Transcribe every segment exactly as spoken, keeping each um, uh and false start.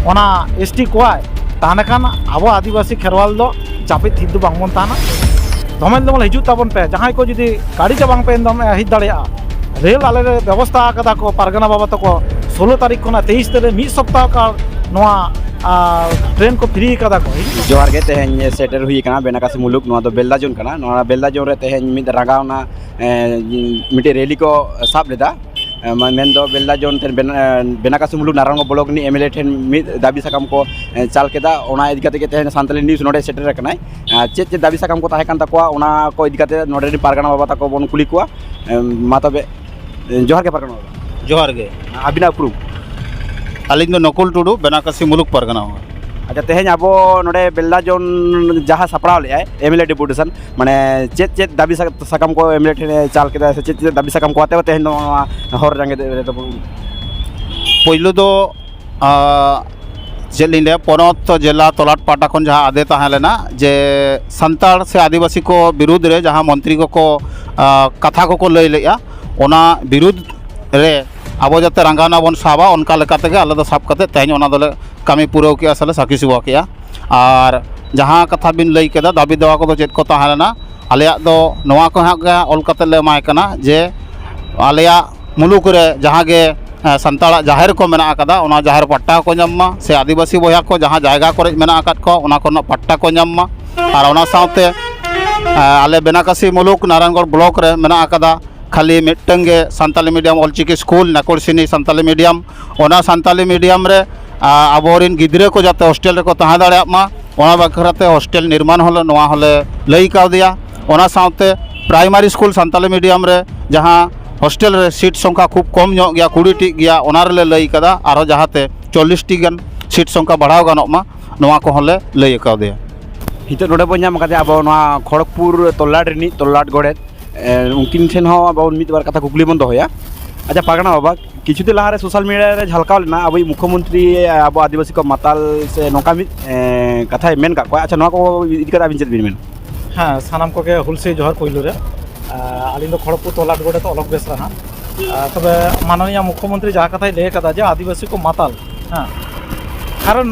ᱚᱱᱟ S T ᱠᱚᱣᱟᱭ, ᱛᱟᱦᱚᱞᱮ ᱠᱷᱟᱱ ᱟᱵᱚ ᱟᱹᱫᱤᱵᱟᱹᱥᱤ ᱠᱷᱮᱨᱣᱟᱞ ᱫᱚ ᱪᱟᱯᱮ ᱛᱷᱤᱨ ᱫᱚ ᱵᱟᱝᱵᱚᱱ ᱛᱟᱦᱮᱱᱟ᱾ ᱫᱚᱢᱮᱞ ᱫᱚᱢᱮᱞ ᱦᱤᱡᱩᱜ ᱛᱟᱵᱚᱱ ᱯᱮ, ᱡᱟᱦᱟᱸᱭ ᱠᱚ ᱡᱩᱫᱤ ᱜᱟᱹᱰᱤ ᱛᱮ ᱵᱟᱝ ᱯᱮ ᱮᱱᱫᱚᱢ ᱦᱮᱡ ᱫᱟᱲᱮᱭᱟᱜᱼᱟ, ᱨᱮᱞ ᱟᱞᱮ ᱞᱮ ᱵᱮᱵᱚᱥᱛᱷᱟ ᱟᱠᱟᱫᱟ ᱠᱚ ᱯᱟᱨᱜᱟᱱᱟ ᱵᱟᱵᱟ ᱛᱟᱠᱚ, ᱥᱳᱞᱳ ᱛᱟᱹᱨᱤᱠᱷ ᱠᱷᱚᱱᱟᱜ ᱛᱮᱭᱤᱥ ᱛᱟᱹᱨᱤᱠᱷ ᱢᱤᱫ ᱥᱚᱯᱛᱟᱦᱚ ᱠᱟᱞ ᱱᱚᱣᱟ ᱟᱨ ᱴᱨᱮᱱ ᱠᱚ ᱯᱷᱨᱤ ᱟᱠᱟᱫᱟ ᱠᱚ᱾ ᱡᱚᱦᱟᱨ ᱜᱮ, ᱛᱮᱦᱮᱧ ᱥᱮᱴᱮᱨ ᱦᱩᱭ ᱟᱠᱟᱱᱟ ᱵᱮᱱᱟᱠᱟᱥᱤ ᱢᱩᱞᱩᱠ, ᱱᱚᱣᱟ ᱫᱚ ᱵᱮᱞᱫᱟ ᱡᱳᱱ ᱠᱟᱱᱟ᱾ ᱱᱚᱣᱟ ᱵᱮᱞᱫᱟ ᱡᱳᱱ ᱨᱮ ᱛᱮᱦᱮᱧ ᱢᱤᱫ ᱨᱟᱸᱜᱟᱣᱱᱟ, ᱮ, ᱢᱤᱫᱴᱮᱡ ᱨᱮᱞᱤ ᱠᱚ ᱥᱟᱵ ᱞᱮᱫᱟ᱾ ᱮ, ᱢᱟ-, ᱢᱮᱱᱫᱚ ᱵᱮᱞᱫᱟ ᱡᱳᱱ ᱴᱷᱮᱱ ᱵᱮᱱ-, ᱮ, ᱵᱮᱱᱟᱠᱟᱥᱤ ᱢᱩᱞᱩᱠ ᱱᱟᱨᱟᱭᱚᱬᱜᱚᱲ ᱵᱞᱚᱠ ᱨᱤᱱᱤᱡ ᱮᱢ ᱮᱞ ᱮ ᱴᱷᱮᱱ ᱢᱤᱫ ᱫᱟᱹᱵᱤ ᱥᱟᱠᱟᱢ ᱠᱚ, ᱮ, ᱪᱟᱞ ᱠᱮᱫᱟ᱾ ᱚᱱᱟ ᱤᱫᱤ ᱠᱟᱛᱮ ᱜᱮ ᱛᱮᱦᱮᱧ ᱥᱟᱱᱛᱟᱞᱤ ᱱᱤᱭᱩᱡᱽ ᱱᱚᱰᱮ ᱥᱮᱴᱮᱨ ᱟᱠᱟᱱᱟᱭ᱾ ᱟᱨ ᱪᱮᱫ ᱪᱮᱫ ᱫᱟᱹᱵᱤ ᱥᱟᱠᱟᱢ ᱠᱚ ᱛᱟᱦᱮᱸ ᱠᱟᱱ ᱛᱟᱠᱚᱣᱟ, ᱚᱱᱟ ᱠᱚ ᱤᱫᱤ ᱠᱟᱛᱮ ᱱᱚᱰᱮ ᱨᱤᱱ ᱯᱟᱨᱜᱟᱱᱟ ᱵᱟᱵᱟ ᱛᱟᱠᱚ ᱵᱚᱱ ᱠᱩᱞᱤ ᱠᱚᱣᱟ᱾ ᱮ, ᱢᱟ ᱛᱚᱵᱮ, ᱮ, ᱡᱚᱦᱟᱨ ᱜᱮ ᱯᱟᱨᱜᱟᱱᱟ ᱵᱟᱵᱟ᱾ ᱡᱚᱦᱟᱨ ᱜᱮ᱾ ᱟᱹᱵᱤᱱᱟᱜ ᱩᱯᱨᱩᱢ? ᱟᱹᱞᱤᱧ ᱫᱚ ᱱᱚᱠᱩᱞ ᱴᱩᱰᱩ, ᱵᱮᱱᱟᱠᱟᱥᱤ ᱢᱩᱞᱩᱠ ᱯᱟᱨᱜᱟᱱᱟ᱾ ᱟᱪᱪᱷᱟ, ᱛᱮᱦᱮᱧ ᱟᱵᱚ ᱱᱚᱰᱮ ᱵᱮᱞᱫᱟ ᱡᱳᱱ ᱡᱟᱦᱟᱸ ᱥᱟᱯᱲᱟᱣ ᱞᱮᱫᱟᱭ ᱮᱢ ᱮᱞ ᱮ ᱰᱮᱯᱩᱴᱮᱥᱚᱱ, ᱢᱟᱱᱮ ᱪᱮᱫ ᱪᱮᱫ ᱫᱟᱹᱵᱤ ᱥᱟ-, ᱥᱟᱠᱟᱢ ᱠᱚ ᱮᱢ ᱮᱞ ᱮ ᱴᱷᱮᱱ ᱮ ᱪᱟᱞ ᱠᱮᱫᱟ, ᱥᱮ ᱪᱮᱫ ᱪᱮᱫ ᱫᱟᱹᱵᱤ ᱥᱟᱠᱟᱢ ᱠᱚ ᱟᱛᱮ ᱛᱮᱦᱮᱧ ᱫᱚ ᱱᱚᱣᱟ ᱦᱚᱨ ᱡᱟᱸᱜᱮ ᱨᱮ ᱛᱟᱵᱚᱱ? ᱯᱳᱭᱞᱳ ᱫᱚ, ᱟᱸ, ᱪᱮᱫ ᱞᱤᱧ ᱞᱟᱹᱭᱟ, ᱯᱚᱱᱚᱛ, ᱡᱮᱞᱟ, ᱛᱚᱞᱟᱴ ᱯᱟᱦᱴᱟ ᱠᱷᱚᱱ ᱡᱟᱦᱟᱸ ᱟᱫᱮ ᱛᱟᱦᱮᱸ ᱞᱮᱱᱟ ᱡᱮ ᱥᱟᱱᱛᱟᱲ ᱥᱮ ᱟᱹᱫᱤᱵᱟᱹᱥᱤ ᱠᱚ ᱵᱤᱨᱩᱫᱽ ᱨᱮ ᱡᱟᱦᱟᱸ ᱢᱚᱱᱛᱨᱤ ᱠᱚᱠᱚ, ᱟᱸ, ᱠᱟᱛᱷᱟ ᱠᱚᱠᱚ ᱞᱟᱹᱭ ᱞᱮᱫᱼᱟ, ᱚᱱᱟ ᱵᱤᱨᱩᱫᱽ ᱨᱮ ᱟᱵᱚ ᱡᱟᱛᱮ ᱨᱟᱸᱜᱟᱣᱱᱟ ᱵᱚᱱ ᱥᱟᱵᱟ, ᱚᱱᱠᱟ ᱞᱮᱠᱟ ᱛᱮᱜᱮ ᱟᱞᱮ ᱫᱚ ᱥᱟᱵ ᱠᱟᱛᱮ ᱛᱮᱦᱮᱧ ᱚᱱᱟ ᱫᱚᱞᱮ ᱠᱟᱹᱢᱤ ᱯᱩᱨᱟᱹᱣ ᱠᱮᱜᱼᱟ ᱥᱮᱞᱮ ᱥᱟᱹᱠᱷᱤ ᱥᱚᱵᱷᱟ ᱠᱮᱜᱼᱟ᱾ ᱟᱨ ᱡᱟᱦᱟᱸ ᱠᱟᱛᱷᱟ ᱵᱤᱱ ᱞᱟᱹᱭ ᱠᱮᱫᱟ, ᱫᱟᱹᱵᱤ ᱫᱟᱣᱟ ᱠᱚᱫᱚ ᱪᱮᱫ ᱠᱚ ᱛᱟᱦᱮᱸ ᱞᱮᱱᱟ, ᱟᱞᱮᱭᱟᱜ ᱫᱚ ᱱᱚᱣᱟ ᱠᱚ ᱦᱟᱸᱜ ᱜᱮ ᱚᱞ ᱠᱟᱛᱮ ᱞᱮ ᱮᱢᱟᱭ ᱠᱟᱱᱟ ᱡᱮ ᱟᱞᱮᱭᱟᱜ ᱢᱩᱞᱩᱠ ᱨᱮ ᱡᱟᱦᱟᱸ ᱜᱮ, ᱮ, ᱥᱟᱱᱛᱟᱲᱟᱜ ᱡᱟᱦᱮᱨ ᱠᱚ ᱢᱮᱱᱟᱜ ᱟᱠᱟᱫᱟ, ᱚᱱᱟ ᱡᱟᱦᱮᱨ ᱯᱟᱴᱴᱟ ᱦᱚᱸᱠᱚ ᱧᱟᱢ ᱢᱟ, ᱥᱮ ᱟᱹᱫᱤᱵᱟᱹᱥᱤ ᱵᱚᱭᱦᱟ ᱠᱚ ᱡᱟᱦᱟᱸ ᱡᱟᱭᱜᱟ ᱠᱚᱨᱮ ᱢᱮᱱᱟᱜ ᱟᱠᱟᱫ ᱠᱚᱣᱟ, ᱚᱱᱟ ᱠᱚᱨᱮᱱᱟᱜ ᱯᱟᱴᱴᱟ ᱠᱚ ᱧᱟᱢ ᱢᱟ᱾ ᱟᱨ ᱚᱱᱟ ᱥᱟᱶᱛᱮ, ᱮ, ᱟᱞᱮ ᱵᱮᱱᱟᱠᱟᱥᱤ ᱢᱩᱞᱩᱠ ᱱᱟᱨᱟᱭᱚᱬᱜᱚᱲ ᱵᱞᱚᱠ ᱨᱮ ᱢᱮᱱᱟᱜ ᱟᱠᱟᱫᱟ ᱠᱷᱟᱹᱞᱤ ᱢᱤᱫᱴᱟᱝ ᱜᱮ ᱥᱟᱱᱛᱟᱞᱤ ᱢᱤᱰᱤᱭᱟᱢ ᱚᱞᱪᱤᱠᱤ ᱥᱠᱩᱞ, ᱱᱟᱠᱚᱲᱥᱤᱱᱤ ᱥᱟᱱᱛᱟᱞᱤ ᱢᱤᱰᱤᱭᱟᱢ, ᱚᱱᱟ ᱥᱟᱱᱛᱟᱞᱤ ᱢᱤᱰᱤᱭᱟᱢ ᱨᱮ, ᱟ, ᱟᱵᱚᱨᱮᱱ ᱜᱤᱫᱽᱨᱟᱹ ᱠᱚ ᱡᱟᱛᱮ ᱦᱳᱥᱴᱮᱞ ᱨᱮᱠᱚ ᱛᱟᱦᱮᱸ ᱫᱟᱲᱮᱭᱟᱜ ᱢᱟ, ᱚᱱᱟ ᱵᱟᱠᱷᱨᱟ ᱛᱮ ᱦᱳᱥᱴᱮᱞ ᱱᱤᱨᱢᱟᱱ ᱦᱚᱸᱞᱮ, ᱱᱚᱣᱟ ᱦᱚᱸᱞᱮ ᱞᱟᱹᱭ ᱠᱟᱣᱫᱮᱭᱟ᱾ ᱚᱱᱟ ᱥᱟᱶᱛᱮ ᱯᱨᱟᱭᱢᱟᱨᱤ ᱥᱠᱩᱞ ᱥᱟᱱᱛᱟᱞᱤ ᱢᱤᱰᱤᱭᱟᱢ ᱨᱮ ᱡᱟᱦᱟᱸ ᱦᱳᱥᱴᱮᱞ ᱨᱮ ᱥᱤᱴ ᱥᱚᱝᱠᱷᱟ ᱠᱷᱩᱵ ᱠᱚᱢ ᱧᱚᱜ ᱜᱮᱭᱟ, ᱠᱩᱲᱤ ᱴᱤ ᱜᱮᱭᱟ, ᱚᱱᱟ ᱨᱮᱞᱮ ᱞᱟᱹᱭ ᱠᱟᱫᱟ ᱟᱨᱦᱚᱸ ᱡᱟᱦᱟᱸᱛᱮ ᱪᱚᱞᱞᱤᱥ ᱴᱤ ᱜᱟᱱ ᱥᱤᱴ ᱥᱚᱝᱠᱷᱟ ᱵᱟᱲᱦᱟᱣ ᱜᱟᱱᱚᱜ ᱢᱟ, ᱱᱚᱣᱟ ᱠᱚᱦᱚᱸᱞᱮ ᱞᱟᱹᱭ ᱠᱟᱣᱫᱮᱭᱟ᱾ ᱱᱤᱛᱚᱜ ᱱᱚᱰᱮ ᱵᱚᱱ ᱧᱟᱢ ᱟᱠᱟᱫᱮᱭᱟ ᱟᱵᱚ ᱱᱚᱣᱟ ᱠᱷᱚᱲᱚᱜᱽᱯᱩᱨ ᱛᱚᱞᱞᱟᱴ ᱨᱤᱱᱤᱡ ᱛᱚᱞᱞᱟᱴ ᱜᱚᱰᱮᱛ᱾ ᱮ, ᱩᱱᱠᱤᱱ ᱴᱷᱮᱱ ᱦᱚᱸ ᱟᱵᱚ ᱢᱤᱫ ᱵᱟᱨ ᱠᱟᱛᱷᱟ ᱠᱩᱠᱞᱤ ᱵᱚᱱ ᱫᱚᱦᱚᱭᱟ᱾ ᱟᱪᱪᱷᱟ, ᱯᱟᱨᱜᱟᱱᱟ ᱵᱟᱵᱟ, ᱠᱤᱪᱷᱩ ᱫᱤᱱ ᱞᱟᱦᱟᱨᱮ ᱥᱳᱥᱟᱞ ᱢᱤᱰᱤᱭᱟ ᱨᱮ ᱡᱷᱟᱞᱠᱟᱣ ᱞᱮᱱᱟ ᱟᱵᱚᱭᱤᱡ ᱢᱩᱠᱷᱭᱚᱢᱚᱱᱛᱨᱤ ᱟᱵᱚ ᱟᱹᱫᱤᱵᱟᱹᱥᱤ ᱠᱚ ᱢᱟᱛᱟᱞ ᱥᱮ ᱱᱚᱝᱠᱟ ᱢᱤᱫ, ᱮ, ᱠᱟᱛᱷᱟᱭ ᱢᱮᱱ ᱠᱟᱜ ᱠᱚᱣᱟ᱾ ᱟᱪᱪᱷᱟ, ᱱᱚᱣᱟ ᱠᱚ ᱤᱫᱤ ᱠᱟᱛᱮ ᱟᱵᱤᱱ ᱪᱮᱫ ᱵᱤᱱ ᱢᱮᱱᱟ? ᱦᱮᱸ, ᱥᱟᱱᱟᱢ ᱠᱚᱜᱮ ᱦᱩᱞᱥᱟᱹᱭ ᱡᱚᱦᱟᱨ ᱯᱳᱭᱞᱳ ᱨᱮ᱾ ᱟᱨ ᱟᱹᱞᱤᱧ ᱫᱚ ᱠᱷᱚᱲᱚᱜᱽᱯᱩᱨ ᱛᱚᱞᱞᱟᱴ ᱜᱚᱰᱮᱛ ᱚᱞᱚᱠ ᱵᱮᱥᱨᱟ ᱦᱟᱸᱜ᱾ ᱟᱨ ᱛᱚᱵᱮ ᱢᱟᱱᱚᱱᱤᱭᱟ ᱢᱩᱠᱷᱭᱚᱢᱚᱱᱛᱨᱤ ᱡᱟᱦᱟᱸ ᱠᱟᱛᱷᱟᱭ ᱞᱟᱹᱭ ᱠᱟᱫᱟ ᱡᱮ ᱟᱹᱫᱤᱵᱟᱹᱥᱤ ᱠᱚ ᱢᱟᱛᱟᱞ, ᱦᱮᱸ, ᱠᱟᱨᱚᱱ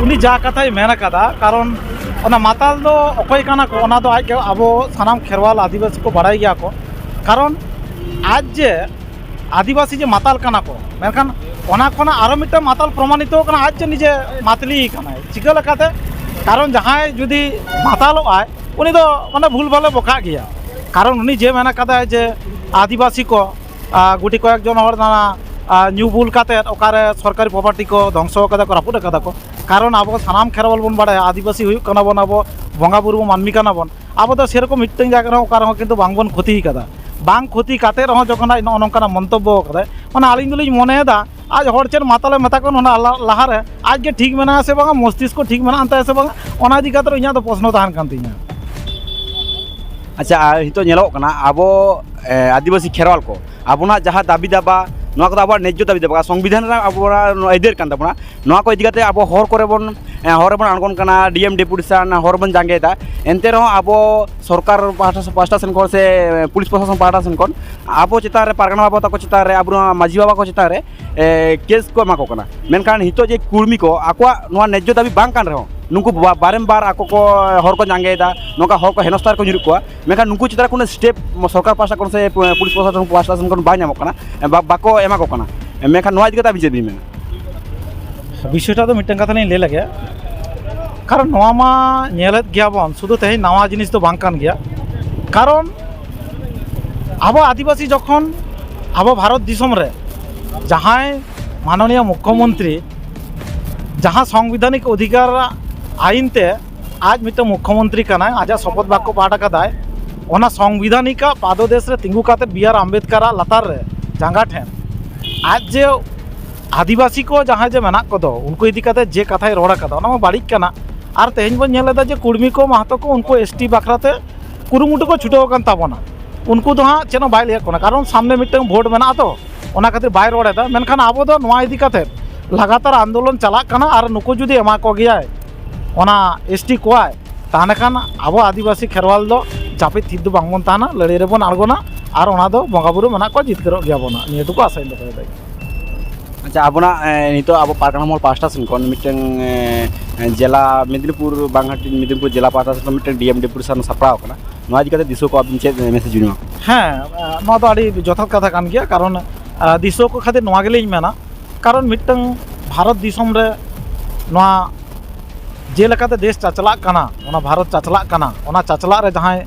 ᱩᱱᱤ ᱡᱟ ᱠᱟᱛᱷᱟᱭ ᱢᱮᱱ ᱟᱠᱟᱫᱟ, ᱠᱟᱨᱚᱱ ᱚᱱᱟ ᱢᱟᱛᱟᱞ ᱫᱚ ᱚᱠᱚᱭ ᱠᱟᱱᱟ ᱠᱚ, ᱚᱱᱟ ᱫᱚ ᱟᱡ ᱜᱮ, ᱟᱵᱚ ᱥᱟᱱᱟᱢ ᱠᱷᱮᱨᱣᱟᱞ ᱟᱹᱫᱤᱵᱟᱹᱥᱤ ᱠᱚ ᱵᱟᱲᱟᱭ ᱜᱮᱭᱟ ᱠᱚ᱾ ᱠᱟᱨᱚᱱ ᱟᱡ ᱡᱮ ᱟᱹᱫᱤᱵᱟᱹᱥᱤ ᱡᱮ ᱢᱟᱛᱟᱞ ᱠᱟᱱᱟ ᱠᱚ, ᱢᱮᱱᱠᱷᱟᱱ ᱚᱱᱟ ᱠᱷᱚᱱᱟᱜ ᱟᱨᱚ ᱢᱤᱫᱴᱟᱝ ᱢᱟᱛᱟᱞ ᱯᱨᱚᱢᱟᱱᱤᱛᱚ ᱠᱟᱱᱟ, ᱟᱡ ᱡᱮ ᱱᱤᱡᱮ ᱢᱟᱛᱞᱤ ᱠᱟᱱᱟᱭ᱾ ᱪᱤᱠᱟᱹ ᱞᱮᱠᱟᱛᱮ? ᱠᱟᱨᱚᱱ ᱡᱟᱦᱟᱸᱭ ᱡᱩᱫᱤ ᱢᱟᱛᱟᱞᱚᱜ ᱟᱭ, ᱩᱱᱤ ᱫᱚ ᱢᱟᱱᱮ ᱵᱷᱩᱞ ᱵᱷᱟᱞᱮ ᱵᱚᱠᱟᱜ ᱜᱮᱭᱟ᱾ ᱠᱟᱨᱚᱱ ᱩᱱᱤ ᱡᱮ ᱢᱮᱱ ᱟᱠᱟᱫᱟᱭ ᱡᱮ ᱟᱹᱫᱤᱵᱟᱹᱥᱤ ᱠᱚ, ᱟᱨ ᱜᱩᱴᱤ ᱠᱚᱭᱮᱠ ᱡᱚᱱ ᱦᱚᱲ ᱱᱟᱱᱟ, ᱟᱨ ᱧᱩ ᱵᱩᱞ ᱠᱟᱛᱮᱫ ᱚᱠᱟᱨᱮ ᱥᱚᱨᱠᱟᱨᱤ ᱯᱨᱚᱯᱟᱨᱴᱤ ᱠᱚ ᱫᱷᱚᱝᱥᱚ ᱠᱟᱫᱟ ᱠᱚ, ᱨᱟᱹᱯᱩᱫ ᱟᱠᱟᱫᱟ ᱠᱚ᱾ ᱠᱟᱨᱚᱱ ᱟᱵᱚ ᱥᱟᱱᱟᱢ ᱠᱷᱮᱨᱣᱟᱞ ᱵᱚᱱ ᱵᱟᱲᱟᱭᱟ, ᱟᱹᱫᱤᱵᱟᱹᱥᱤ ᱦᱩᱭᱩᱜ ᱠᱟᱱᱟ ᱵᱚᱱ, ᱟᱵᱚ ᱵᱚᱸᱜᱟ ᱵᱩᱨᱩ ᱢᱟᱹᱱᱢᱤ ᱠᱟᱱᱟ ᱵᱚᱱ᱾ ᱟᱵᱚ ᱫᱚ ᱥᱮᱨᱚᱠᱚᱢ ᱢᱤᱫᱴᱟᱝ ᱡᱟᱭᱜᱟ ᱨᱮᱦᱚᱸ ᱚᱠᱟ ᱨᱮᱦᱚᱸ ᱠᱤᱱᱛᱩ ᱵᱟᱝᱵᱚᱱ ᱠᱷᱚᱛᱤ ᱟᱠᱟᱫᱟ᱾ ᱵᱟᱝ ᱠᱷᱚᱛᱤ ᱠᱟᱛᱮᱫ ᱨᱮᱦᱚᱸ ᱡᱚᱠᱷᱚᱱ ᱟᱡ ᱱᱚᱜᱼᱚ ᱱᱚᱝᱠᱟᱱᱟᱜ ᱢᱚᱱᱛᱚᱵᱵᱚ ᱠᱟᱫᱟᱭ, ᱢᱟᱱᱮ ᱟᱹᱞᱤᱧ ᱫᱚᱞᱤᱧ ᱢᱚᱱᱮᱭᱮᱫᱟ ᱟᱡ ᱦᱚᱲ ᱪᱮᱫ ᱢᱟᱛᱟᱞᱮ ᱢᱮᱛᱟ ᱠᱚ, ᱚᱱᱟ ᱞᱟ-, ᱞᱟᱦᱟᱨᱮ ᱟᱡ ᱜᱮ ᱴᱷᱤᱠ ᱢᱮᱱᱟᱭᱟ ᱥᱮ ᱵᱟᱝᱟ, ᱢᱚᱥᱛᱤᱥᱠᱚ ᱴᱷᱤᱠ ᱢᱮᱱᱟᱜ ᱛᱟᱭᱟ ᱥᱮ ᱵᱟᱝᱟ, ᱚᱱᱟ ᱤᱫᱤ ᱠᱟᱛᱮᱫ ᱤᱧᱟᱹᱜ ᱫᱚ ᱯᱨᱚᱥᱱᱚ ᱛᱟᱦᱮᱱ ᱠᱟᱱ ᱛᱤᱧᱟᱹ᱾ ᱟᱪᱪᱷᱟ, ᱟᱨ ᱱᱤᱛᱚᱜ ᱧᱮᱞᱚᱜ ᱠᱟᱱᱟ ᱟᱵᱚ, ᱮ, ᱟᱹᱫᱤᱵᱟᱹᱥᱤ ᱠᱷᱮᱨᱣᱟᱞ ᱠᱚ ᱟᱵᱚᱱᱟᱜ ᱡᱟᱦᱟᱸ ᱫᱟᱹᱵᱤ ᱫᱟᱵᱟ, ᱱᱚᱣᱟ ᱠᱚᱫᱚ ᱟᱵᱚᱣᱟᱜ ᱱᱮᱡᱽᱡᱚ ᱫᱟᱹᱵᱤ ᱫᱟᱵᱟ, ᱥᱚᱝᱵᱤᱫᱷᱟᱱ ᱨᱮᱱᱟᱜ ᱟᱵᱚᱣᱟᱜ ᱱᱚᱣᱟ ᱟᱹᱭᱫᱟᱹᱨ ᱠᱟᱱ ᱛᱟᱵᱚᱱᱟ᱾ ᱱᱚᱣᱟ ᱠᱚ ᱤᱫᱤ ᱠᱟᱛᱮ ᱟᱵᱚ ᱦᱚᱨ ᱠᱚᱨᱮ ᱵᱚᱱ, ᱮ, ᱦᱚᱨ ᱨᱮᱵᱚᱱ ᱟᱬᱜᱚᱱ ᱠᱟᱱᱟ, ᱰᱤ ᱮᱢ ᱰᱮᱯᱩᱴᱮᱥᱚᱱ, ᱦᱚᱨ ᱵᱚᱱ ᱡᱟᱸᱜᱮᱭᱮᱫᱟ᱾ ᱮᱱᱛᱮ ᱨᱮᱦᱚᱸ ᱟᱵᱚ ᱥᱚᱨᱠᱟᱨ ᱯᱟᱦᱴᱟ, ᱯᱟᱦᱴᱟ ᱥᱮᱱ ᱠᱷᱚᱱ ᱥᱮ ᱯᱩᱞᱤᱥ ᱯᱨᱚᱥᱟᱥᱚᱱ ᱯᱟᱦᱴᱟ ᱥᱮᱱ ᱠᱷᱚᱱ ᱟᱵᱚ ᱪᱮᱛᱟᱱ ᱨᱮ, ᱯᱟᱨᱜᱟᱱᱟ ᱵᱟᱵᱟ ᱛᱟᱠᱚ ᱪᱮᱛᱟᱱ ᱨᱮ, ᱟᱵᱚ ᱱᱚᱣᱟ ᱢᱟᱹᱡᱷᱤ ᱵᱟᱵᱟ ᱠᱚ ᱪᱮᱛᱟᱱ ᱨᱮ, ᱮ, ᱠᱮᱥ ᱠᱚ ᱮᱢᱟ ᱠᱚ ᱠᱟᱱᱟ᱾ ᱢᱮᱱᱠᱷᱟᱱ ᱱᱤᱛᱚᱜ ᱡᱮ ᱠᱩᱲᱢᱤ ᱠᱚ ᱟᱠᱚᱣᱟᱜ ᱱᱚᱣᱟ ᱱᱮᱡᱽᱡᱚ ᱫᱟᱹᱵᱤ ᱵᱟᱝ ᱠᱟᱱ ᱨᱮᱦᱚᱸ, ᱱᱩᱠᱩ ᱵᱟ-, ᱵᱟᱨᱮᱢᱵᱟᱨ ᱟᱠᱚ ᱠᱚ ᱦᱚᱨ ᱠᱚ ᱡᱟᱸᱜᱮᱭᱮᱫᱟ, ᱱᱚᱝᱠᱟ ᱦᱚᱲ ᱠᱚ ᱦᱮᱱᱚᱥᱛᱟ ᱨᱮᱠᱚ ᱧᱩᱨᱩᱜ ᱠᱚᱣᱟ, ᱢᱮᱱᱠᱷᱟᱱ ᱱᱩᱠᱩ ᱪᱮᱛᱟᱱ ᱨᱮ ᱠᱳᱱᱳ ᱥᱴᱮᱯ ᱥᱚᱨᱠᱟᱨ ᱯᱟᱦᱴᱟ ᱠᱷᱚᱱ ᱥᱮ ᱯᱩᱞᱤᱥ ᱯᱨᱚᱥᱟᱥᱚᱱ ᱯᱟᱦᱴᱟ ᱥᱮᱱ ᱠᱷᱚᱱ ᱵᱟᱭ ᱧᱟᱢᱚᱜ ᱠᱟᱱᱟ, ᱵᱟ-, ᱵᱟᱠᱚ ᱮᱢᱟ ᱠᱚ ᱠᱟᱱᱟ᱾ ᱢᱮᱱᱠᱷᱟᱱ ᱱᱚᱣᱟ ᱤᱫᱤ ᱠᱟᱛᱮ ᱟᱵᱤᱱ ᱪᱮᱫ ᱵᱤᱱ ᱢᱮᱱᱟ? ᱵᱤᱥᱚᱭᱴᱟ ᱫᱚ ᱢᱤᱫᱴᱟᱝ ᱠᱟᱛᱷᱟ ᱞᱤᱧ ᱞᱟᱹᱭ ᱞᱮᱜᱮ, ᱠᱟᱨᱚᱱ ᱱᱚᱣᱟ ᱢᱟ ᱧᱮᱞᱮᱫ ᱜᱮᱭᱟᱵᱚᱱ, ᱥᱩᱫᱷᱩ ᱛᱮᱦᱮᱧ ᱱᱟᱣᱟ ᱡᱤᱱᱤᱥ ᱫᱚ ᱵᱟᱝ ᱠᱟᱱ ᱜᱮᱭᱟ᱾ ᱠᱟᱨᱚᱱ ᱟᱵᱚ ᱟᱹᱫᱤᱵᱟᱹᱥᱤ ᱡᱚᱠᱷᱚᱱ ᱟᱵᱚ ᱵᱷᱟᱨᱚᱛ ᱫᱤᱥᱚᱢ ᱨᱮ ᱡᱟᱦᱟᱸᱭ ᱢᱟᱱᱚᱱᱤᱭᱚ ᱢᱩᱠᱠᱷᱚᱢᱚᱱᱛᱨᱤ ᱡᱟᱦᱟᱸ ᱥᱚᱝᱵᱤᱫᱷᱟᱱᱤᱠ ᱚᱫᱷᱤᱠᱟᱨ ᱟᱭᱤᱱ ᱛᱮ ᱟᱡ ᱢᱤᱫᱴᱟᱝ ᱢᱩᱠᱠᱷᱚᱢᱚᱱᱛᱨᱤ ᱠᱟᱱᱟᱭ, ᱟᱡᱟᱜ ᱥᱚᱯᱚᱛ ᱵᱟᱠᱠᱚ ᱯᱟᱴ ᱟᱠᱟᱫᱟᱭ, ᱚᱱᱟ ᱥᱚᱝᱵᱤᱫᱷᱟᱱᱤᱠᱟᱜ ᱯᱟᱫᱚᱫᱮᱥ ᱨᱮ ᱛᱤᱸᱜᱩ ᱠᱟᱛᱮ ᱵᱤ ᱟᱨ ᱟᱢᱵᱮᱫᱠᱟᱨᱟᱜ ᱞᱟᱛᱟᱨ ᱨᱮ ᱡᱟᱸᱜᱟ ᱴᱷᱮᱱ ᱟᱡ ᱡᱮ ᱟᱹᱫᱤᱵᱟᱹᱥᱤ ᱠᱚ ᱡᱟᱦᱟᱸᱭ ᱡᱮ ᱢᱮᱱᱟᱜ ᱠᱚᱫᱚ, ᱩᱱᱠᱩ ᱤᱫᱤ ᱠᱟᱛᱮ ᱡᱮ ᱠᱟᱛᱷᱟᱭ ᱨᱚᱲ ᱟᱠᱟᱫᱟ, ᱚᱱᱟ ᱢᱟ ᱵᱟᱹᱲᱤᱡ ᱠᱟᱱᱟ᱾ ᱟᱨ ᱛᱮᱦᱮᱧ ᱵᱚᱱ ᱧᱮᱞ ᱮᱫᱟ ᱡᱮ ᱠᱩᱲᱢᱤ ᱠᱚ, ᱢᱟᱦᱛᱚ ᱠᱚ, ᱩᱱᱠᱩ ᱮᱥ ᱴᱤ ᱵᱟᱠᱷᱨᱟ ᱛᱮ ᱠᱩᱨᱩᱢᱩᱴᱩ ᱠᱚ ᱪᱷᱩᱴᱟᱹᱣ ᱟᱠᱟᱱ ᱛᱟᱵᱚᱱᱟ᱾ ᱩᱱᱠᱩ ᱫᱚ ᱦᱟᱸᱜ ᱪᱮᱫ ᱦᱚᱸ ᱵᱟᱭ ᱞᱟᱹᱭᱟᱫ ᱠᱚ ᱠᱟᱱᱟ, ᱠᱟᱨᱚᱱ ᱥᱟᱢᱱᱮ ᱢᱤᱫᱴᱟᱝ ᱵᱷᱳᱴ ᱢᱮᱱᱟᱜᱼᱟ ᱛᱚ, ᱚᱱᱟ ᱠᱷᱟᱹᱛᱤᱨ ᱵᱟᱭ ᱨᱚᱲ ᱮᱫᱟ᱾ ᱢᱮᱱᱠᱷᱟᱱ ᱟᱵᱚ ᱫᱚ ᱱᱚᱣᱟ ᱤᱫᱤ ᱠᱟᱛᱮ ᱞᱟᱜᱟᱛᱟᱨ ᱟᱱᱫᱳᱞᱚᱱ ᱪᱟᱞᱟᱜ ᱠᱟᱱᱟ, ᱟᱨ ᱱᱩᱠᱩ ᱡᱩᱫᱤ ᱮᱢᱟ ᱠᱚ ᱜᱮᱭᱟᱭ ᱚᱱᱟ ᱮᱥ ᱴᱤ ᱠᱚᱣᱟᱭ, ᱛᱟᱦᱚᱞᱮ ᱠᱷᱟᱱ ᱟᱵᱚ ᱟᱹᱫᱤᱵᱟᱹᱥᱤ ᱠᱷᱮᱨᱣᱟᱞ ᱫᱚ ᱡᱟᱹᱯᱤᱫ ᱛᱷᱤᱨ ᱫᱚ ᱵᱟᱝᱵᱚᱱ ᱛᱟᱦᱮᱱᱟ, ᱞᱟᱹᱲᱦᱟᱹᱭ ᱨᱮᱵᱚᱱ ᱟᱬᱜᱚᱱᱟ, ᱟᱨ ᱚᱱᱟ ᱫᱚ ᱵᱚᱸᱜᱟ ᱵᱩᱨᱩ ᱢᱮᱱᱟᱜ ᱠᱚᱣᱟ, ᱡᱤᱛᱠᱟᱹᱨᱚᱜ ᱜᱮᱭᱟᱵᱚᱱ ᱦᱟᱸᱜ᱾ ᱱᱤᱭᱟᱹ ᱴᱩᱠᱩ ᱟᱥᱟᱧ ᱫᱚᱦᱚᱭᱮᱫᱟ᱾ ᱟᱪᱪᱷᱟ, ᱟᱵᱚᱱᱟᱜ ᱮ, ᱱᱤᱛᱚᱜ ᱟᱵᱚ ᱯᱟᱨᱜᱟᱱᱟ ᱢᱚᱦᱚᱞ ᱯᱟᱦᱴᱟ ᱥᱮᱱ ᱠᱷᱚᱱ ᱢᱤᱫᱴᱟᱝ ᱮ, ᱡᱮᱞᱟ ᱢᱮᱫᱽᱱᱤᱯᱩᱨ ᱵᱟᱝ ᱦᱟᱹᱴᱤᱧ ᱢᱮᱫᱽᱱᱤᱯᱩᱨ ᱡᱮᱞᱟ ᱯᱟᱦᱴᱟ ᱥᱮᱱ ᱠᱷᱚᱱ ᱢᱤᱫᱴᱟᱝ ᱰᱤ ᱮᱢ ᱰᱮᱯᱩᱴᱮᱥᱚᱱ ᱥᱟᱯᱲᱟᱣ ᱟᱠᱟᱱᱟ᱾ ᱱᱚᱣᱟ ᱤᱫᱤ ᱠᱟᱛᱮ ᱫᱤᱥᱩᱣᱟᱹ ᱠᱚ ᱟᱵᱤᱱ ᱪᱮᱫ ᱢᱮᱥᱮᱡᱽ ᱵᱤᱱ ᱮᱢᱟ? ᱦᱮᱸ, ᱱᱚᱣᱟ ᱫᱚ ᱟᱹᱰᱤ ᱡᱚᱛᱷᱟᱛ ᱠᱟᱛᱷᱟ ᱠᱟᱱ ᱜᱮᱭᱟ᱾ ᱠᱟᱨᱚᱱ ᱫᱤᱥᱩᱣᱟᱹ ᱠᱚ ᱠᱷᱟᱹᱛᱤᱨ ᱱᱚᱣᱟ ᱜᱮᱞᱤᱧ ᱢᱮᱱᱟ, ᱠᱟᱨᱚᱱ ᱢᱤᱫᱴᱟᱝ ᱵᱷᱟᱨᱚᱛ ᱫᱤᱥᱚᱢ ᱨᱮ ᱱᱚᱣᱟ ᱡᱮ ᱞᱮᱠᱟᱛᱮ ᱫᱮᱥ ᱪᱟᱪᱞᱟᱜ ᱠᱟᱱᱟ, ᱚᱱᱟ ᱵᱷᱟᱨᱚᱛ ᱪᱟᱪᱞᱟᱜ ᱠᱟᱱᱟ, ᱚᱱᱟ ᱪᱟᱪᱞᱟᱜ ᱨᱮ ᱡᱟᱦᱟᱸᱭ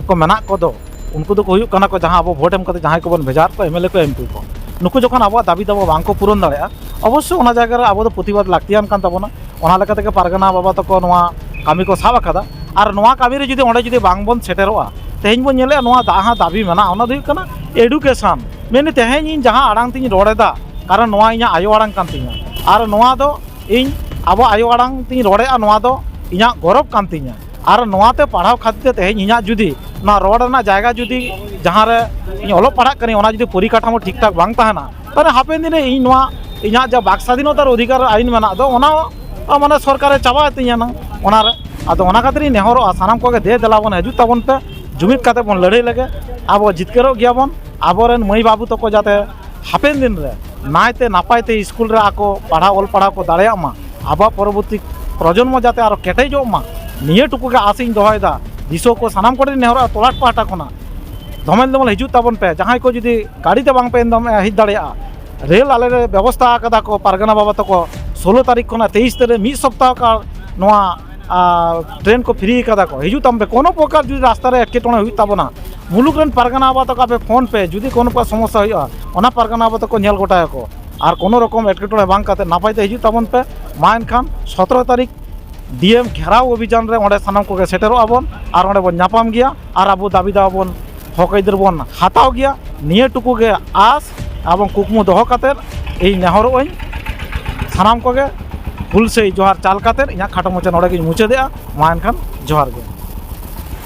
ᱠᱚ ᱢᱮᱱᱟᱜ ᱠᱚᱫᱚ, ᱩᱱᱠᱩ ᱫᱚᱠᱚ ᱦᱩᱭᱩᱜ ᱠᱟᱱᱟ ᱠᱚ ᱡᱟᱦᱟᱸ ᱟᱵᱚ ᱵᱷᱳᱴ ᱮᱢ ᱠᱟᱛᱮ ᱡᱟᱦᱟᱸᱭ ᱠᱚᱵᱚᱱ ᱵᱷᱮᱡᱟᱣᱮᱫ ᱠᱚᱣᱟ, ᱮᱢ ᱮᱞ ᱮ ᱠᱚ, ᱮᱢ ᱯᱤ ᱠᱚ᱾ ᱱᱩᱠᱩ ᱡᱚᱠᱷᱚᱱ ᱟᱵᱚᱣᱟᱜ ᱫᱟᱹᱵᱤ ᱫᱟᱵᱟ ᱵᱟᱝ ᱠᱚ ᱯᱩᱨᱚᱱ ᱫᱟᱲᱮᱭᱟᱜᱼᱟ, ᱚᱵᱚᱥᱥᱳᱭ ᱚᱱᱟ ᱡᱟᱭᱜᱟ ᱨᱮ ᱟᱵᱚ ᱫᱚ ᱯᱨᱚᱛᱤᱵᱟᱫ ᱞᱟᱹᱠᱛᱤᱭᱟᱱ ᱠᱟᱱ ᱛᱟᱵᱚᱱᱟ᱾ ᱚᱱᱟ ᱞᱮᱠᱟ ᱛᱮᱜᱮ ᱯᱟᱨᱜᱟᱱᱟ ᱵᱟᱵᱟ ᱛᱟᱠᱚ ᱱᱚᱣᱟ ᱠᱟᱹᱢᱤ ᱠᱚ ᱥᱟᱵ ᱟᱠᱟᱫᱟ᱾ ᱟᱨ ᱱᱚᱣᱟ ᱠᱟᱹᱢᱤ ᱨᱮ ᱡᱩᱫᱤ ᱚᱸᱰᱮ ᱡᱩᱫᱤ ᱵᱟᱝ ᱵᱚᱱ ᱥᱮᱴᱮᱨᱚᱜᱼᱟ, ᱛᱮᱦᱮᱧ ᱵᱚᱱ ᱧᱮᱞᱮᱜᱼᱟ ᱱᱚᱣᱟ ᱡᱟᱦᱟᱸ ᱫᱟᱹᱵᱤ ᱢᱮᱱᱟᱜᱼᱟ, ᱚᱱᱟ ᱫᱚ ᱦᱩᱭᱩᱜ ᱠᱟᱱᱟ ᱮᱰᱩᱠᱮᱥᱚᱱ᱾ ᱢᱮᱱᱫᱟᱹᱧ ᱛᱮᱦᱮᱧ ᱤᱧ ᱡᱟᱦᱟᱸ ᱟᱲᱟᱝ ᱛᱤᱧ ᱨᱚᱲ ᱮᱫᱟ, ᱠᱟᱨᱚᱱ ᱱᱚᱣᱟ ᱤᱧᱟᱹᱜ ᱟᱭᱳ ᱟᱲᱟᱝ ᱠᱟᱱ ᱛᱤᱧᱟ, ᱟᱨ ᱱᱚᱣᱟ ᱫᱚ ᱤᱧ ᱟᱵᱚ ᱟᱭᱳ ᱟᱲᱟᱝ ᱛᱤᱧ ᱨᱚᱲᱮᱫᱼᱟ, ᱱᱚᱣᱟ ᱫᱚ ᱤᱧᱟᱹᱜ ᱜᱚᱨᱚᱵᱽ ᱠᱟᱱ ᱛᱤᱧᱟ᱾ ᱟᱨ ᱱᱚᱣᱟᱛᱮ ᱯᱟᱲᱦᱟᱣ ᱠᱷᱟᱹᱛᱤᱨ ᱛᱮ ᱛᱮᱦᱮᱧ ᱤᱧᱟᱹᱜ ᱡᱩᱫᱤ ᱱᱚᱣᱟ ᱨᱚᱲ ᱨᱮᱱᱟᱜ ᱡᱟᱭᱜᱟ ᱡᱩᱫᱤ ᱡᱟᱦᱟᱸ ᱨᱮ ᱤᱧ ᱚᱞᱚᱜ ᱯᱟᱲᱦᱟᱜ ᱠᱟᱹᱱᱟᱹᱧ, ᱚᱱᱟ ᱡᱩᱫᱤ ᱯᱚᱨᱤᱠᱟᱴᱷᱟᱢᱳ ᱴᱷᱤᱠ ᱴᱷᱟᱠ ᱵᱟᱝ ᱛᱟᱦᱮᱱᱟ, ᱛᱟᱦᱚᱞᱮ ᱦᱟᱯᱮᱱ ᱫᱤᱱ ᱨᱮ ᱤᱧ ᱱᱚᱣᱟ ᱤᱧᱟᱹᱜ ᱡᱟ ᱵᱟᱠ ᱥᱟᱫᱷᱤᱱᱚᱛᱟᱨ ᱚᱫᱷᱤᱠᱟᱨ ᱟᱹᱭᱤᱱ ᱢᱮᱱᱟᱜ ᱫᱚ, ᱚᱱᱟ ᱦᱚᱸ ᱢᱟᱱᱮ ᱥᱚᱨᱠᱟᱨᱮ ᱪᱟᱵᱟ ᱛᱤᱧᱟ ᱱᱟᱝ ᱚᱱᱟᱨᱮ᱾ ᱟᱫᱚ ᱚᱱᱟ ᱠᱷᱟᱹᱛᱤᱨ ᱤᱧ ᱱᱮᱦᱚᱨᱚᱜᱼᱟ ᱥᱟᱱᱟᱢ ᱠᱚᱜᱮ, ᱫᱮ ᱫᱮᱞᱟ ᱵᱚᱱ ᱦᱤᱡᱩᱜ ᱛᱟᱵᱚᱱ ᱯᱮ, ᱡᱩᱢᱤᱫ ᱠᱟᱛᱮ ᱵᱚᱱ ᱞᱟᱹᱲᱦᱟᱹᱭ ᱞᱮᱜᱮ᱾ ᱟᱵᱚ ᱡᱤᱛᱠᱟᱹᱨᱚᱜ ᱜᱮᱭᱟᱵᱚᱱ᱾ ᱟᱵᱚᱨᱮᱱ ᱢᱟᱹᱭ ᱵᱟᱹᱵᱩ ᱛᱟᱠᱚ ᱡᱟᱛᱮ ᱦᱟᱯᱮᱱ ᱫᱤᱱ ᱨᱮ ᱱᱟᱭᱛᱮ ᱱᱟᱯᱟᱭ ᱛᱮ ᱥᱠᱩᱞ ᱨᱮ ᱟᱠᱚ ᱯᱟᱲᱦᱟᱣ ᱚᱞ ᱯᱟᱲᱦᱟᱣ ᱠᱚ ᱫᱟᱲᱮᱭᱟᱜ ᱢᱟ, ᱟᱵᱚᱣᱟᱜ ᱯᱚᱨᱚᱵᱚᱨᱛᱤ ᱯᱨᱚᱡᱚᱱᱢᱚ ᱡᱟᱛᱮ ᱟᱨᱚ ᱠᱮᱴᱮᱡᱚᱜ ᱢᱟ, ᱱᱤᱭᱟᱹ ᱴᱩᱠᱩ ᱜᱮ ᱟᱥ ᱤᱧ ᱫᱚᱦᱚᱭᱮᱫᱟ᱾ ᱫᱤᱥᱩᱣᱟᱹ ᱠᱚ ᱥᱟᱱᱟᱢ ᱠᱚᱴᱷᱮᱱ ᱱᱮᱦᱚᱨᱚᱜᱼᱟ, ᱛᱚᱞᱟᱴ ᱯᱟᱦᱴᱟ ᱠᱷᱚᱱᱟᱜ ᱫᱚᱢᱮᱞ ᱫᱚᱢᱮᱞ ᱦᱤᱡᱩᱜ ᱛᱟᱵᱚᱱ ᱯᱮ᱾ ᱡᱟᱦᱟᱸᱭ ᱠᱚ ᱡᱩᱫᱤ ᱜᱟᱹᱰᱤ ᱛᱮ ᱵᱟᱝ ᱯᱮ ᱮᱱᱫᱚᱢ ᱦᱮᱡ ᱫᱟᱲᱮᱭᱟᱜᱼᱟ, ᱨᱮᱞ ᱟᱞᱮ ᱞᱮ ᱵᱮᱵᱚᱥᱛᱷᱟ ᱟᱠᱟᱫᱟ ᱠᱚ ᱯᱟᱨᱜᱟᱱᱟ ᱵᱟᱵᱟ ᱛᱟᱠᱚ, ᱥᱳᱞᱳ ᱛᱟᱹᱨᱤᱠᱷ ᱠᱷᱚᱱᱟᱜ ᱛᱮᱭᱤᱥ ᱛᱟᱹᱨᱤᱠᱷ ᱢᱤᱫ ᱥᱚᱯᱛᱟᱦᱚ ᱠᱟᱞ ᱱᱚᱣᱟ ᱟᱨ ᱴᱨᱮᱱ ᱠᱚ ᱯᱷᱨᱤ ᱠᱟᱫᱟ ᱠᱚ, ᱦᱤᱡᱩᱜ ᱛᱟᱵᱚᱱ ᱯᱮ᱾ ᱠᱳᱱᱳ ᱯᱨᱚᱠᱟᱨ ᱡᱩᱫᱤ ᱨᱟᱥᱛᱟ ᱨᱮ ᱮᱴᱠᱮᱴᱚᱬᱮ ᱦᱩᱭᱩᱜ ᱛᱟᱵᱚᱱᱟ, ᱢᱩᱞᱩᱠ ᱨᱮᱱ ᱯᱟᱨᱜᱟᱱᱟ ᱵᱟᱵᱟ ᱛᱟᱠᱚ ᱟᱯᱮ ᱯᱷᱳᱱ ᱯᱮ, ᱡᱩᱫᱤ ᱠᱳᱱᱳ ᱯᱨᱚᱠᱟᱨ ᱥᱚᱢᱚᱥᱥᱟ ᱦᱩᱭᱩᱜᱼᱟ, ᱚᱱᱟ ᱯᱟᱨᱜᱟᱱᱟ ᱵᱟᱵᱟ ᱛᱟᱠᱚ ᱧᱮᱞ ᱜᱚᱴᱟᱭᱟᱠᱚ᱾ ᱟᱨ ᱠᱳᱱᱳ ᱨᱚᱠᱚᱢ ᱮᱴᱠᱮᱴᱚᱬᱮ ᱵᱟᱝ ᱠᱟᱛᱮ ᱱᱟᱯᱟᱭ ᱛᱮ ᱦᱤᱡᱩᱜ ᱛᱟᱵᱚᱱ ᱯᱮ᱾ ᱢᱟ ᱮᱱᱠᱷᱟᱱ ᱥᱚᱛᱨᱚ ᱛᱟᱹᱨᱤᱠᱷ ᱰᱤ ᱮᱢ ᱜᱷᱮᱨᱟᱣ ᱚᱵᱷᱤᱡᱟᱱ ᱨᱮ ᱚᱸᱰᱮ ᱥᱟᱱᱟᱢ ᱠᱚᱜᱮ ᱥᱮᱴᱮᱨᱚᱜ ᱟᱵᱚᱱ ᱟᱨ ᱚᱸᱰᱮ ᱵᱚᱱ ᱧᱟᱯᱟᱢ ᱜᱮᱭᱟ ᱟᱨ ᱟᱵᱚ ᱫᱟᱹᱵᱤ ᱫᱟᱣᱟ ᱵᱚᱱ ᱦᱚᱠ ᱟᱹᱭᱫᱟᱹᱨ ᱵᱚᱱ ᱦᱟᱛᱟᱣ ᱜᱮᱭᱟ᱾ ᱱᱤᱭᱟᱹ ᱴᱩᱠᱩ ᱜᱮ ᱟᱥ ᱮᱵᱚᱝ ᱠᱩᱠᱢᱩ ᱫᱚᱦᱚ ᱠᱟᱛᱮᱫ ᱤᱧ ᱱᱮᱦᱚᱨᱚᱜ ᱟᱹᱧ ᱥᱟᱱᱟᱢ ᱠᱚᱜᱮ ᱦᱩᱞᱥᱟᱹᱭ ᱡᱚᱦᱟᱨ ᱪᱟᱞ ᱠᱟᱛᱮᱫ ᱤᱧᱟᱹᱜ ᱠᱷᱟᱴᱚ ᱢᱚᱪᱟ ᱱᱚᱰᱮ ᱜᱤᱧ ᱢᱩᱪᱟᱹᱫᱮᱜᱼᱟ᱾ ᱢᱟ ᱮᱱᱠᱷᱟᱱ ᱡᱚᱦᱟᱨ ᱜᱮ᱾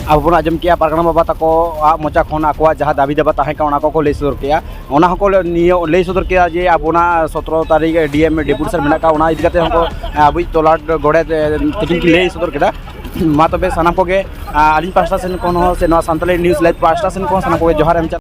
ᱟᱵᱚ ᱵᱚᱱ ᱟᱸᱡᱚᱢ ᱠᱮᱜᱼᱟ ᱯᱟᱨᱜᱟᱱᱟ ᱵᱟᱵᱟ ᱛᱟᱠᱚᱣᱟᱜ ᱢᱚᱪᱟ ᱠᱷᱚᱱ ᱟᱠᱚᱣᱟᱜ ᱡᱟᱦᱟᱸ ᱫᱟᱹᱵᱤ ᱫᱟᱵᱟ ᱛᱟᱦᱮᱸ ᱠᱟᱱᱟ, ᱚᱱᱟ ᱠᱚᱠᱚ ᱞᱟᱹᱭ ᱥᱚᱫᱚᱨ ᱠᱮᱜᱼᱟ᱾ ᱚᱱᱟ ᱦᱚᱸᱠᱚ ᱞᱟᱹᱭ, ᱱᱤᱭᱟᱹ ᱞᱟᱹᱭ ᱥᱚᱫᱚᱨ ᱠᱮᱜᱼᱟ ᱡᱮ ᱟᱵᱚᱱᱟᱜ ᱥᱚᱛᱨᱚ ᱛᱟᱹᱨᱤᱠᱷ ᱰᱤ ᱮᱢ ᱰᱮᱯᱩᱴᱮᱥᱚᱱ ᱢᱮᱱᱟᱜ ᱟᱠᱟᱫ, ᱚᱱᱟ ᱤᱫᱤ ᱠᱟᱛᱮ ᱦᱚᱸᱠᱚ ᱟᱵᱚᱭᱤᱡ ᱛᱚᱞᱟᱴ ᱜᱚᱰᱮᱛ ᱛᱤᱠᱤᱱ ᱠᱤᱱ ᱞᱟᱹᱭ ᱥᱚᱫᱚᱨ ᱠᱮᱫᱟ᱾ ᱢᱟ ᱛᱚᱵᱮ ᱥᱟᱱᱟᱢ ᱠᱚᱜᱮ, ᱟᱹᱞᱤᱧ ᱯᱟᱦᱴᱟ ᱥᱮᱱ ᱠᱷᱚᱱ ᱦᱚᱸ ᱥᱮ ᱱᱚᱣᱟ ᱥᱟᱱᱛᱟᱲᱤ ᱱᱤᱭᱩᱡᱽ ᱞᱟᱭᱤᱵᱷ ᱯᱟᱦᱴᱟ ᱥᱮᱱ ᱠᱷᱚᱱ ᱥᱟᱱᱟᱢ ᱠᱚᱜᱮ ᱡᱚᱦᱟᱨ ᱮᱢ ᱪᱟᱞ